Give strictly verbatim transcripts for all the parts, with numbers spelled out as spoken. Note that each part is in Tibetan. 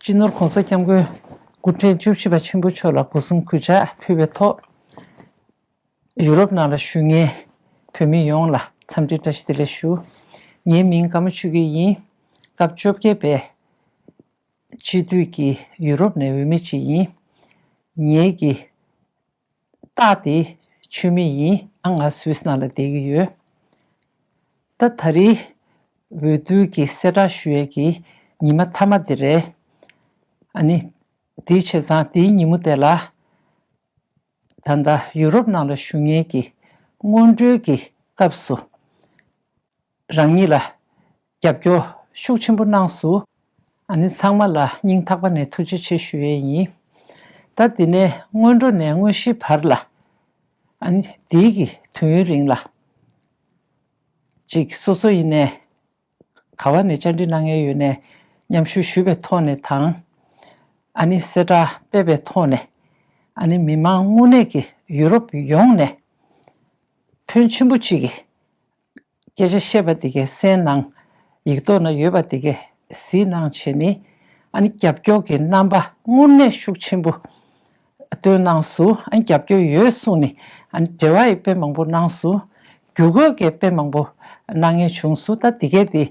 སྤྱི་ནོར་༸གོང་ས་༸སྐྱབས་མགོན་སྐུ་ཕྲེང་བཅུ་བཞི་པ་ཆེན་པོ་མཆོག་ལ་སྒོ་གསུམ་གུས་ཕྱག་ཕུལ་བའི་ཐོག་ཡུ་རོབ་ནང་ལ་བཞུགས་མཁན་བོད་མི་ཡོངས་ལ་འཚམས་འདྲི་བཀྲ་ཤིས་བདེ་ལེགས་ཞུ། ངའི་མིང་ཀརྨ་ཆོས་སྐྱིད་ཡིན། སྐབས་བཅོ་བརྒྱད་པའི་སྤྱི་འཐུས་ཀྱི་ཡུ་རོབ་ནས་འོས་མི་ཅིག་ཡིན། ངེད་ཀྱི་རྟགས་དེ་ཆུ་མིག་ཡིན། ཨ་ང་སུད་སི་ནང་ལ་བསྡད་ཀྱི་ཡོད། ད་ད་རེས་འོས་བསྡུ་གི་གསལ་བསྒྲགས་ཞུ་ཡས་ཀྱི་ཉི་མ་མཐའ་མ་དེ་རེད། ཨ་ནི་དེའི་བྱས་ཙང་དེའི་ཉིན་མོ་དེ་ལ་ད་ལྟ་ཡུ་རོབ་ནང་ལ་བཞུགས་མཁན་གྱི་སྔོན་འགྲོའི་གི་སྐབས་སུ་རང་ཉིད་ལ་རྒྱབ་སྐྱོར་ཤུགས་ཆེན་པོ་གནང་སོང་། ཨ་ནི་ཚང་མ་ལ་སྙིང་ཐག་པ་ནས་ཐུགས་རྗེ་ཆེ་ཞུ་ཡས་ཡིན། ད་འདི་ནས་སྔོན་འགྲོ་ནས་དངོས་གཞིའི་བར་ལ་ཨ་ནི་འདིའི་གི་དུས་ཡུན་རིང་ལ་ཅིག་སོ་སོ་ཡིན་ནས་ག་བ་ནས་བཅར་འདྲི་གནང་མཁན་ཡོད་ནས་མཉམ་ཞུགས་ཞུས་པའི་ཐོག་ནས་དང་། ཨ་ནི་གསལ་བསྒྲགས་སྤེལ་བའི་ཐོག་ནས་ཨ་ནི་མི་མང་དངོས་གནས་ཀྱི་ཡུ་རོབ་ཡོངས་ནས་ཕོན་ཆེན་པོ་ཅིག་གི་སྐད་ཆ་བཤད་པ་དེ་གའི་གསན་གནང་། ཡིག་ཐོག་ན་ཡོད་པ་དེ་གའི་གཟིགས་གནང་བྱས་ནས་ཨ་ནི་རྒྱབ་སྐྱོར་གྱི་རྣམ་པ་དངོས་གནས་ཤུགས་ཆེན་པོ་སྟོན་གནང་སོང་། ཨ་ནི་རྒྱབ་སྐྱོར་ཡོད་གསུངས་ནས་ཨ་ནི་འབྲེལ་བ་ཡི་དཔེ་མང་པོ་གནང་སོང་། བརྒྱུད་སྐུར་གྱི་དཔེ་མང་པོ་གནང་མཁན་བྱུང་སོང་། ད་དེ་གའི་དེ་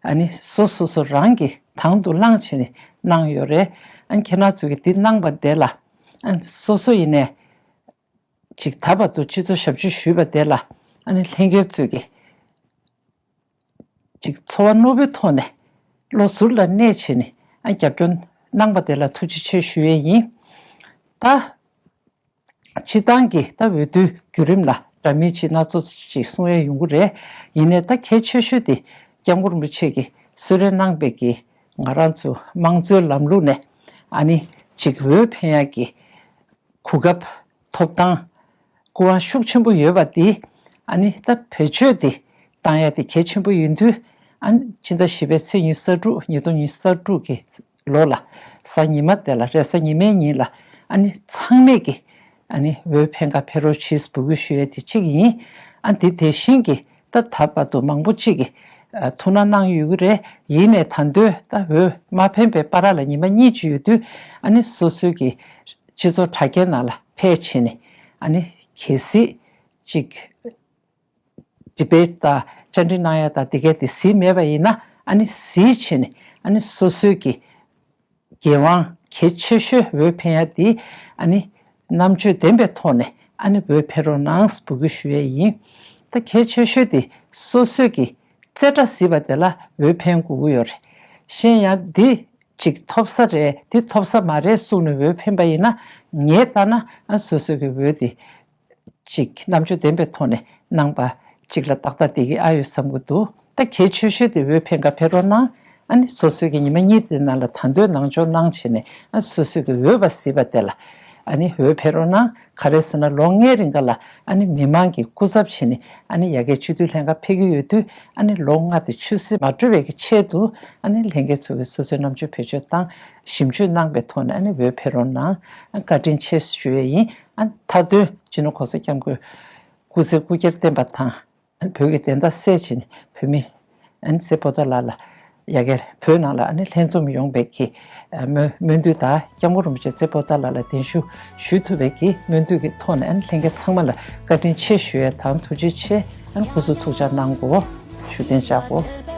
ཨ་ནི་སོ་སོ་སོ་རང་གིས་དང་དུ་བླངས་བྱས་ནས་གནང་ཡོད་རེད། ཨ་ནི་ཁྱེད་རང་ཚོ་གིས་དེ་གནང་པ་དེ་ལ་ཨ་ནི་སོ་སོ་ཡིན་ནས། ཅིག་ད་བར་དུ་སྤྱི་ཚོགས་ཞབས་ཕྱི་ཞུས་པ་དེ་ལ་ཨ་ནི་ལྷན་རྒྱས་ཚོས་ཀྱི་ཅིག་འཚོ་བ་རྣོ་པོའི་ཐོག་ནས་བློ་ཟུར་ལ་གནས་བྱས་ནས་ཨ་རྒྱབ་སྐྱོར་གནང་པ་དེ་ལ་ཐུགས་རྗེ་ཆེ་ཞུ་ཡས་ཡིན། ད་སྤྱི་བཏང་གི་ད་འོས་བསྡུའི་བརྒྱུད་རིམ་ལ་འདྲ་མིན་ཅིག་སྣ་ཚོགས་ཅིག་གསུང་ཡས་ཡོང་གི་རེད། ཡིན་ནའི་ད་གལ་ཆེ་ཤོས་དེ་སྐྱབས་མགོན་རིན་པོ་ཆེ་གིས་གསོལ་རས་གནང་པའི་གི་ང་རང་ཚོ་དམངས་གཙོའི་ལམ་ལུགས་ནས་ཨ་ནི་ཅིག་འོས་འཕེན་ཡས་ཀྱི་གོ་སྐབས་ཐོབ་ཐང་སྐུ་དབང་ཤུགས་ཆེན་པོ་ཡོད་པ་འདི་ཨ་ནི་ད་བེད་སྤྱོད་དེ་བཏང་ཡ་དེ་གལ་ཆེན་པོ་ཡིན་དུས། ཨ་ནི་ཕྱི་ཟླ་བཞི་པའི་ཚེས་ཉི་ཤུ་རྩ་དྲུག་ཉིས་སྟོང་ཉི་ཤུ་རྩ་དྲུག་གི་ལོ་ལ་གཟའ་ཉི་མ་དེ་ལ་རེས་གཟའ་ཉི་མའི་ཉིན་ལ་ཨ་ནི་ཚང་མས་ཀྱི་ཨ་ནི་འོས་འཕེན་ག་ཕེབས་རོགས་བྱེད་འབོད་སྐུལ་ཞུ་ཡ་དེ་གཅིག་ཡིན། ཨ་འདི་དེ་བཞིན་གྱི་ད་ད་བར་དུ་མང་པོ་གཅིག་གིས་ཐུགས་སྣང་གནང་ཡོད་ཀྱི་རེད། ཡིན་ནའི་ད་འདོད་ད་འོས་མ་འཕེན་པའི་བར་ལ་ཉི་མ་གཉིས་ཅིག་ཡོད་དུས་ཨ་ནི་སོ་སོའི་གི་སྤྱི་ཚོགས་དྲ་རྒྱའི་ནང་ལ་ཕེབས་བྱས་ནས་ཨ་ནི་གལ་སྲིད་ཅིག་ཌི་བེཊ་དང་བཅར་འདྲི་གནང་ཡ་དང་དེ་གའི་དེ་གཟིགས་མེད་པ་ཡིན་ན་ཨ་ནི་གཟིགས་བྱས་ནས་ཨ་ནི་སོ་སོའི་གི་འགན་དབང་གལ་ཆེ་ཤོས་འོས་འཕེན་ཡ་དེ་ཨ་ནི་རྣམ་དཔྱོད་ལྡན་པའི་ཐོག་ནས་ཨ་ནི་འོས་འཕེན་རོགས་གནང་འབོད་སྐུལ་ཞུ་ཡས་ཡིན། ད་གལ་ཆེ་ཤོས་དེ་སོ་སོའི་གི་རྩེ་གྲ་གཟིགས་པ་དེ་ལ་འོས་འཕེན་དགོས་ཀྱི་ཡོད་རེད། གཞན་ཡང་འདི་ཅིག་ཐོབ་ས་རེད་འདི་ཐོབ་ས་མ་རེད་གསུངས་ནས་འོས་འཕེན་པ་ཡིན་ན་ངས་ལྟ་ན་ཨ་སོ་སོ་གི་འོས་དེ་ཅིག་རྣམ་དཔྱོད་ལྡན་པའི་ཐོག་ནས་གནང་པ་ཅིག་ལ་ཏག་ཏག་བསྡད་ཀྱི་ཨ་ཡོད་བསམ་གྱི་འདུག་ད་གལ་ཆེ་ཤོས་དེ་འོས་འཕེན་ག་ཕེབས་རོགས་གནང་། ཨ་ནི་སོ་སོའི་གི་ཉི་མ་གཉིས་དེ་ནང་ལ་ད་འདོད་ནང་འཇོག་གནང་བྱས་ནས་ཨ་སོ་སོའི་གི་འོས་པ་གཟིགས་པ་དེ་ལ་ཨ་ནི་འོས་འཕེན་རོགས་གནང་། ག་རེ་ཟེར་ན་ལོ་ལྔའི་རིང་ག་ལ་ཨ་ནི་མི་མང་གི་སྐུ་ཚབ་བྱས་ནས་ཨ་ནི་ཡ་གིའི་སྤྱི་འཐུས་ལྷན་ཁང་ཕེབས་ཀྱི་ཡོད་དུས་ཨ་ནི་ལོ་ལྔ་དེ་ཆུད་ཟོས་མ་འགྲོ་བའི་གི་ཆེད་དུ་ཨ་ནི་ལྷན་རྒྱས་ཚོ་གི་སོ་སོའི་རྣམ་དཔྱོད་བེད་སྤྱོད་བཏང་ཞིབ་འཇུག་གནང་པའི་ཐོག་ནས་ཨ་ནི་འོས་འཕེན་རོགས་གནང་། ཨ་བཀའ་དྲིན་ཆེ་ཞུ་ཡས་ཡིན། ཨ་མཐའ་དོན་སྤྱི་ནོར་༸གོང་ས་༸སྐྱབས་མགོན་སྐུ་ཚེ་སྐུ་བསྐྱར་བརྟན་པ་དང་། བོད་ཀྱི་བདེན་མཐའ་གསལ་བྱས་ནས་བོད་མི་ཨ་ནི་ཚེ་པོ་ཏཱ་ལ་ལ་ཡ་གིར་བོད་ནང་ལ་ཨ་ནི་ལྷན་འཛོམས་ཡོང་བའི་གི་སྨོན་སྨོན་འདུན་དང་སྐྱབས་མགོན་རིན་པོ་ཆེ་ཚེ་པོ་ཏཱ་ལ་ལ་གདན་ཞུ་ཞུ་ཐུབ་པའི་གི་སྨོན་འདུན་གྱི་ཐོག་ནས་ཨ་ནི་ལྷན་རྒྱས་ཚང་མ་ལ་བཀའ་དྲིན་ཆེ་ཞུ་ཡས་དང་ཐུགས་རྗེ་ཆེ། ཨ་ནི་སྐུ་གཟུགས་ཐུགས་ཅག་གནང་དགོས། བཞུགས་གདན་འཇགས་དགོས།